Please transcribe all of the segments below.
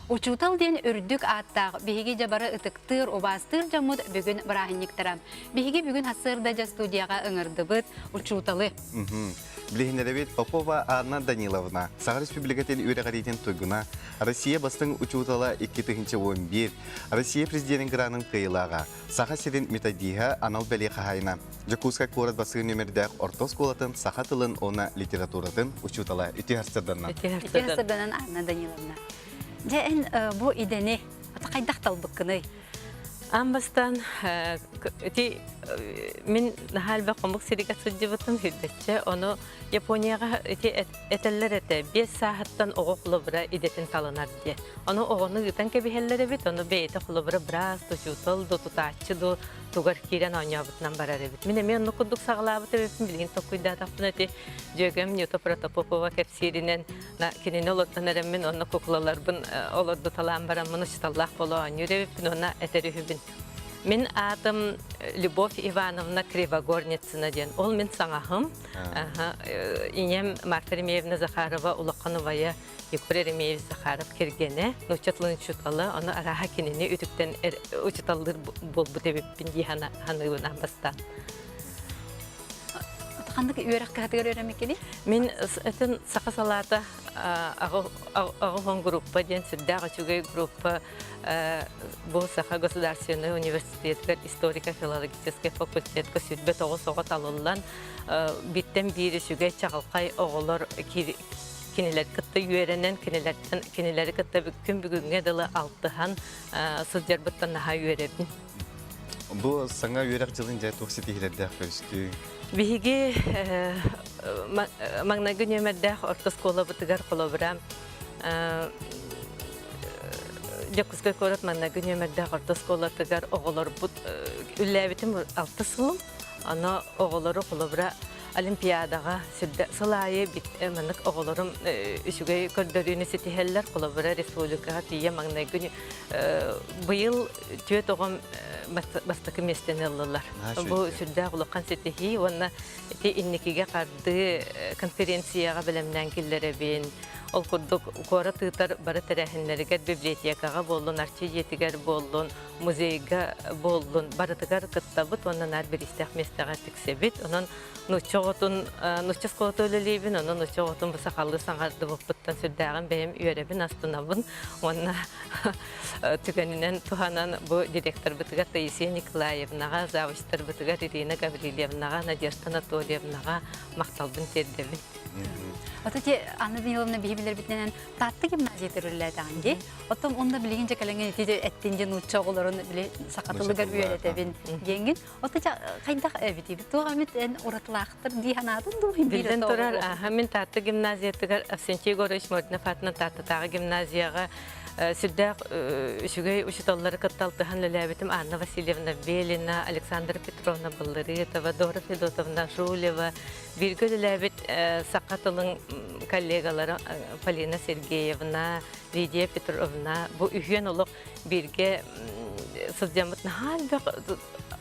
Учуутал диэн үрдүк ааттаах биһиги дьэ бары ытыктыыр, убаастыыр дьоммут бүгүн бырааһынньыктара. Биһиги бүгүн сарсыарда дьэ студияҕа ыҥырдыбыт учууталы. Билиһиннэрэбит Попова Анна Даниловна, Саха Республикатын үөрэҕириитин туйгуна, Россия бастыҥ учуутала 2011, Россия президенин гранын кыайыылааҕа, Саха сирин методиһа анал бэлиэ хаһаайына, Дьокуускай куорат басыы нүмердээх орто оскуолатын саха тылын уонна литературатын учуутала үтүө сарсыарданан. Үтүө сарсыарданан Анна Даниловна. Дьэ эн бу идэни хайдах талбыккыный? Аан бастаан ити мин наһаа элбэх хомук сиригэр сылдьыбытым үрдэччэ. Ону Японияҕа ити этэллэр этэ, 5 сааһыттан оҕо холобура идэтин талынар диye. Ону оҕону ыытан кэбиһэллэр эбит, ону бэйэтэ холобура быраас, учуутал ду, тутааччы ду тугар киирэн оонньообутунан барар эбит. Мин эмиэ оннук курдук саҕалаабыт эбиппин, билигин толкуйдаатахпына ити дьүөгэм Нюта Протопопова кэпсииринэн кинини олордон эрэммин онно куклаларбын олордуталаан бараммын учууталлаах буола оонньуур эбиппин уонна этэр үһүбүн. Мин аатым Любовь Ивановна Кривогорницына диэн. Ол мин саҥаһым. Ийэм Марфа Еремеевна Захарова улахан убайа Егор Еремеевич Захаров кэргэнэ, нуучча тылын учуутала, ону арааһа кинини үтүктэн учууталлыыр буолбут эбиппин дии саныыбын аан бастаан. Ханнык үөрэх кыһатыгар үөрэммиккиний? Мин этин саха салаата аҕа группа диэн сүрдээх үчүгэй группа бу Саха государственнай университетыгар историко-филологическай факультетка 29 оҕо талыллан бииртэн биир үчүгэй чаҕылхай оҕолор кинилэр кытта үөрэнэн кинилэртэн кинилэри кытта күн бүгүҥҥэ дылы алтыһан сылдьарбыттан наһаа үөрэбин. Бу саҥа үөрэх дьылын дьэ туох ситиһиилэрдээх көрүстүҥ? Биһиги маҥнайгы нүөмэрдээх орто оскуолабытыгар холобура Дьокуускай куорат маҥнайгы нүөмэрдээх орто оскуолатыгар оҕолорбут үллээбитим алта сылым. Аны оҕолору холобура Олимпиадаҕа сыл аайы маннык оҕолорум үчүгэй көрдөрүүнү ситиһэллэр. Холобура республикаҕа тиийэ маҥнайгы быйыл түөрт оҕом бастакы миэстэни ыллылар. Бу сүрдээх улахан ситиһии уонна ити инникигэ хардыы конференцияҕа бэлэмнээн киллэрэбин. Ол курдук куорат ыытар бары тэрээһиннэригэр библиотекаҕа буоллун, Арчы дьиэтигэр буоллун, музейга буоллун барытыгар кыттабыт уонна наар бириистээх миэстэҕэ тиксэбит. Онон нуучча оҕотун нуучча оскуолата үлэлиибин, онон нуучча оҕотун бу сахалыы саҥардыбыппыттан сүрдээҕин бэйэм үөрэбин, астынабын уонна түгэнинэн туһанан бу директорбытыгар Таисия Николаевнаҕа, завучтарбытыгар Ирина Гаврильевнаҕа, Надежда Анатольевнаҕа махталбын тиэрдэбин. Ото ти Анна Даниловна биһи билэрбитинэн Таатта гимназия төрүллээтэҕин дии. Оттон онно билигин дьэ кэлэҥҥин ити эттин дьэ нуучча оҕолорун били саха тылыгар үөрэтэбин диэҥҥин. Ото хайдах эбитий? Туох эмит эн уратылаахтар дии санаатын дуу? Биллэн турар, аха мин Таатта гимназиятыгар Авсентий Егорович Мординов аатынан Тааттатааҕы гимназияҕа сүрдээх үчүгэй учууталлары кытта алтыһан үлэлээбитим Анна Васильевна Белина, Александра Петровна Баллырытова, Дора Федотовна Жулева, бииргэ үлэлээбит саха тылын коллегалара Полина Сергеевна, Лидия Петровна бу үһүөн олох бииргэ сылдьаммыт наһаа элбэх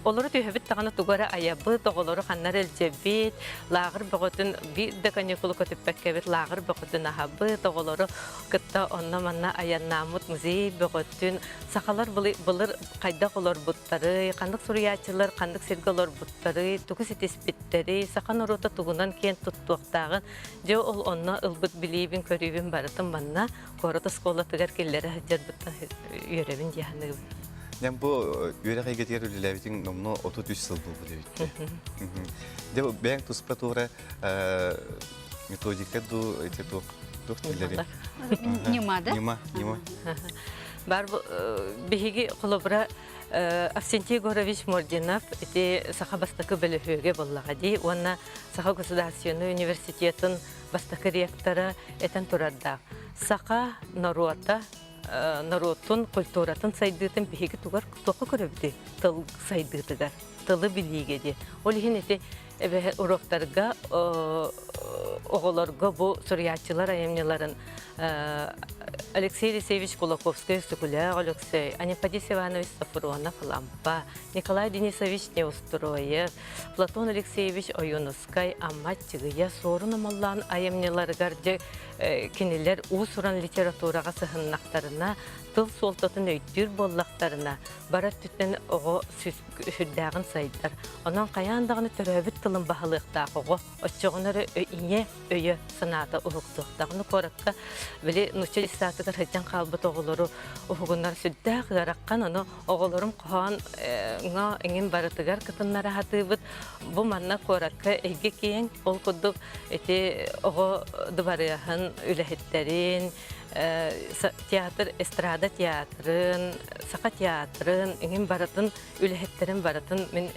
олору түһэбит даҕаны тугу эрэ айабыт, оҕолору ханна эрэ илдьэбит, лааҕыр бөҕөтүн биир да каникулу көтүппэккэбит лааҕыр бөҕөтүн аһабыт, оҕолору кытта онно-манна айаннааммыт музей бөҕөтүн, сахалар былыр хайдах олорбуттарый, ханнык суруйааччылар ханнык сиргэ олорбуттарый, тугу ситиспиттэрий, саха норуота тугунан киэн туттуохтааҕын, дьэ ол онно ылбыт билиибин-көрүүбүн барытын манна куорат оскуолатыгар киллэрэ сылдьарбыттан үөрэбин дии саныыбын. Дьэн бу үөрэх эйгэтигэр үлэлээбитиҥ номнуо 33 сыл буолбут эбит. Дьэ бэйэҥ туспа туора методика дуу ити туох туох дииллэрий? Ньыма да? Ньыма, ньыма. Бар биһиги холобура Авсентий Егорович Мординов ити саха бастакы бөлөһүөгэ буоллаҕа дии уонна Саха государственнай университетын бастакы ректора этэн турардаах. Саха норуота норуотун культуратын сайдыытын биһиги тугар туохха көрөбүтүй тыл сайдыытыгар тылы билиигэ дии. Ол иһин ити Эбэһэ уруоктарга оҕолорго бу суруйааччылар айымньыларын Алексей Елисеевич Кулаковскай Сүкүлээх Өлөксөй, Анифадис Иванович Софронов Лампа, Николай Денисович Неустроев, Платон Алексеевич Ойуунускай Амма Чыгыйа Суорун Омоллоон айымньыларыгар дьэ кинилэр уус-уран литератураҕа сыһыннахтарына, тыл суолтатын өйдүүр буоллахтарына, бары өттүттэн оҕо сүрдээҕин сайдар. Онон хайаан даҕаны төрөөбүт тылын баһылыахтаах оҕо оччоҕуна эрэ ийэ өйө санаата уһуктуохтаах. Ону куоракка били нуучча детсадыгар сылдьан хаалбыт оҕолору уһугуннар сүрдээх ыараххан. Ону оҕолорум хоһоон эҥин барытыгар кытыннара сатыыбыт. Бу манна куоракка эйгэ киэҥ. Ол курдук ити оҕо дыбарыаһын үлэһиттэрин, театр, эстрада театрын, саха театрын, эҥин барытын үлэһиттэрин барытын мин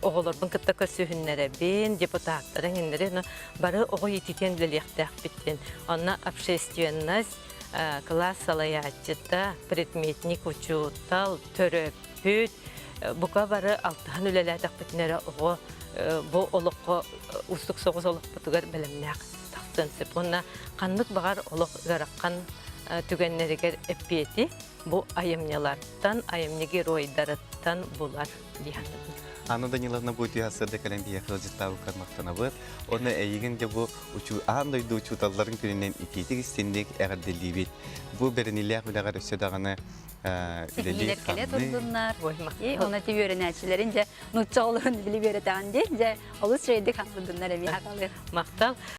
оҕолорбун кытта көрсүһүннэрэбин, депутаттары эҥиннэри бары оҕо иититиэн үлэлиэхтээхпит диэн. Онно общественность, кылаас салайааччыта, предметник учуутал, төрөппүт, бука бары алтыһан үлэлээтэхпитинэ эрэ оҕо бу олоххо уустук соҕус олохпутугар бэлэмнээх тахсыан сөп. Уонна ханнык баҕар олох ыарахан түгэннэригэр эппиэти бу айымньылартан, айымньы геройдарыттан булар дии саныыбын. Анна Даниловна бу үтүө сырда кэлэн биһиэхэ ыалдьыттаабыккар махтанабыт. Уонна эйигин дьэ бу аан дойду учууталларын күнүнэн итиитик истинник эҕэрдэлиибит. Бу бэриниилээх үлэҕэр өссө даҕаны Ситиһиилэр кэлэ турдуннар. Онно ти үөрэнээччилэрин дьэ нуучча оҕолорун били үөрэтэҕин дии. Дьэ олус үчүгэйдик хаҥырдыннар эмиэ. Махтал.